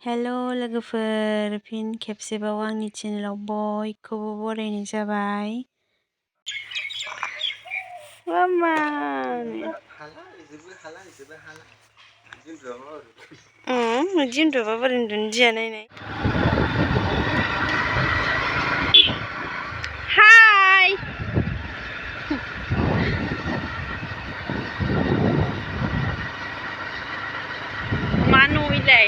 हेल' लोगोफोर, फिन खेबसेबाव आंनि चेनेलाव बयखौबो बरायनाय जाबाय। बिदि उन्दुबा बोरै उन्दुनो दिया नायनाय। हाय मा न'इलाय?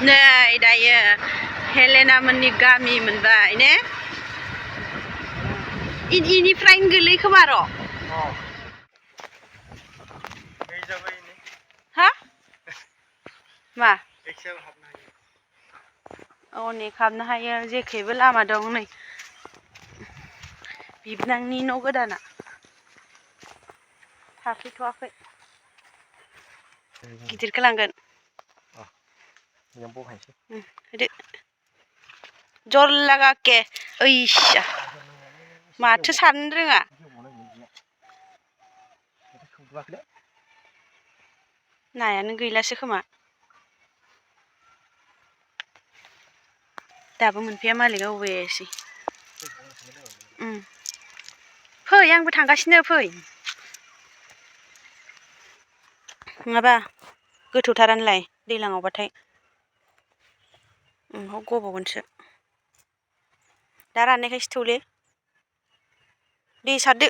नै दायो हेलेना मोननि गामि मोनबाय ने? इनिफ्रायनो गोलैखोमा र'। हा? मा? अनेक हाबनो हायो, जेखैबो लामा दं नै। बिबनांनि न' गोदाना थाफैथ'वाखै। गिदिरखौ लांगोन। होदो। जल्ला गाके ओइसा माथो सारनो रोङा। नायानो गैलासो खोमा। दाबो मोनफैया मालिकआ अबेयासै। फै आंबो थांगासिनो फै। नङाबा गोथौथारानोलाय दैज्लाङावबाथाय। गबगोनसो। दा राननायखायसो थौले। दे सारदो।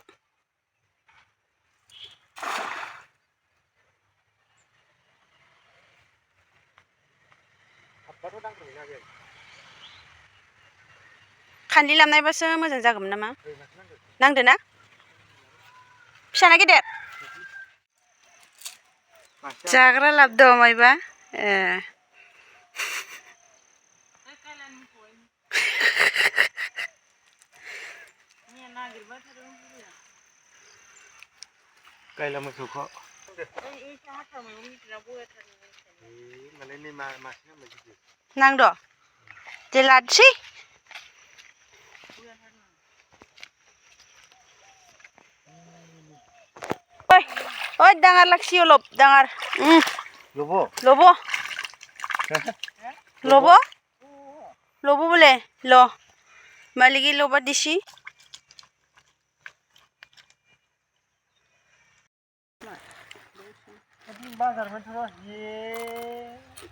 खानलि लामनायबासो मोजां जागौमोन नामा? नांदो ना? फिसाना गेदेर? जाग्रा लाबोदो मायबा? ए। गायला मोसौखौ नांद' दे लादोसै। ओइ दाङार लाखि अलप दाङार। लबो लबो लबो बोले ल मालिकी लबा दिसी।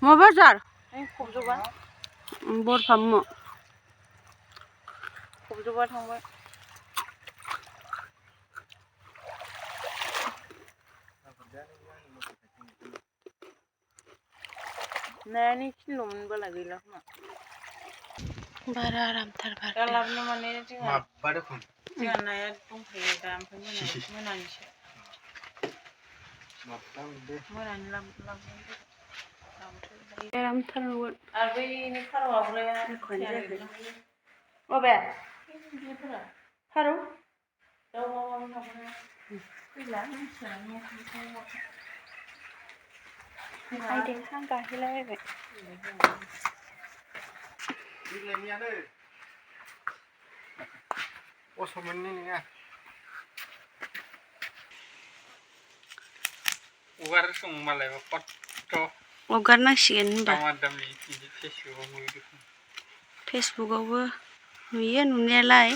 मा बाजार? बरफाम खबजोबा थांबाय। नायानो किल'मोन बाला गैला खोमा। बारा आरामथार बार। दा लाबोनो माने जोंहा नाया दंखायो दा ओमफ्राय मोनानिसो। मोनानि आरामथार नुगोन। आरो बैनि फारौ आबोलाया अबे फारौ दाउ माबानो थांबाय फैला मिथिया हां गाहेलाबायबाय। असमोननि नङा। हगारसं मालायबा खथ' हगारनांसिगोन होनबा। फेसबुकआवबो नुयो नुनायालाय।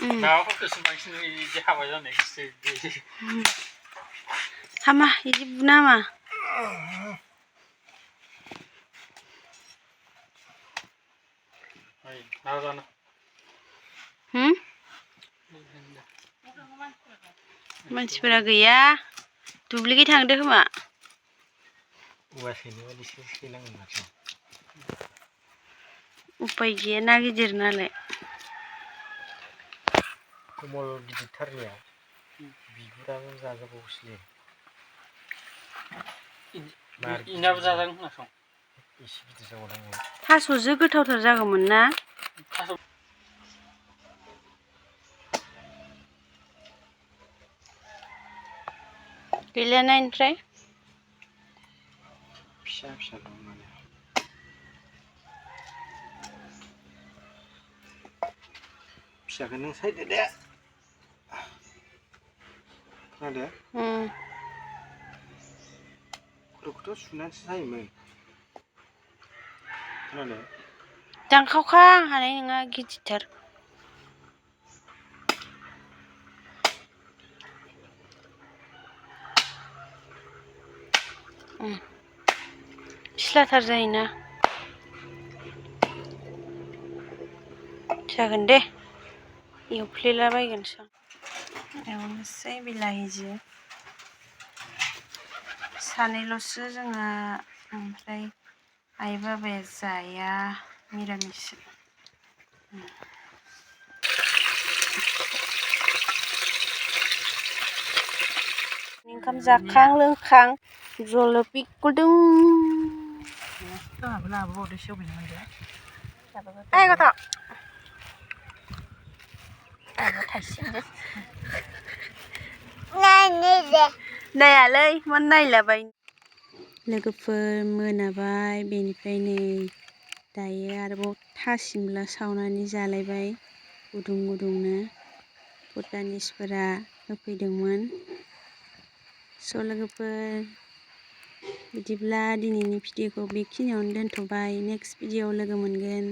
माबाफोरखौसो बांसिन नुयो बिदि हाबा जानायखौसो। हामा बिदि बुनाङा। मानसिफोरा गैया दुब्लिखै थांदो खोमा। उफाय गैया ना गिदिर नालाय। कमल गिदिरथारनिया बिगुराबो जाजाबावोसोलै। इनाबो जाजागोन खोनासं एसे गिदिर जाबावनांगौ। थास'जों गोथावथार जागौमोन ना? गैलाना ओमफ्राय? फिसा फिसा दं माने फिसाखौ नों सायदो दे खोनादो? खर'खौथ' सुनानैसो सायोमोन खोनादो? दानखावखा हानाय नङा गिदिरथार। फिस्लाथार जायोना। जागोन दे एवफ्लेलाबायगोनसो आं। एवनोसै बिलाहिजों सानैल'सो जोङो ओमफ्राय आइ बाबाया जाया मिरामिस। ओंखाम जाखां लोंखां जलफि गुदुं लाबोबावदोसो अबेनि मोनदों? ओइ गथ' नायालै मा नायलाबाय। लोगोफोर मोनाबाय बेनिफ्राय नै दायो आरोबाव थासिमला सावनानै जालायबाय गुदुं गुदुंनो। भुटानिसफोरा होफैदोंमोन। स' लोगोफोर बिदिब्ला दिनैनि भिडिअखौ बेखिनियावनो दोनथ'बाय। नेक्स्ट भिडिअआव लोगो मोनगोन।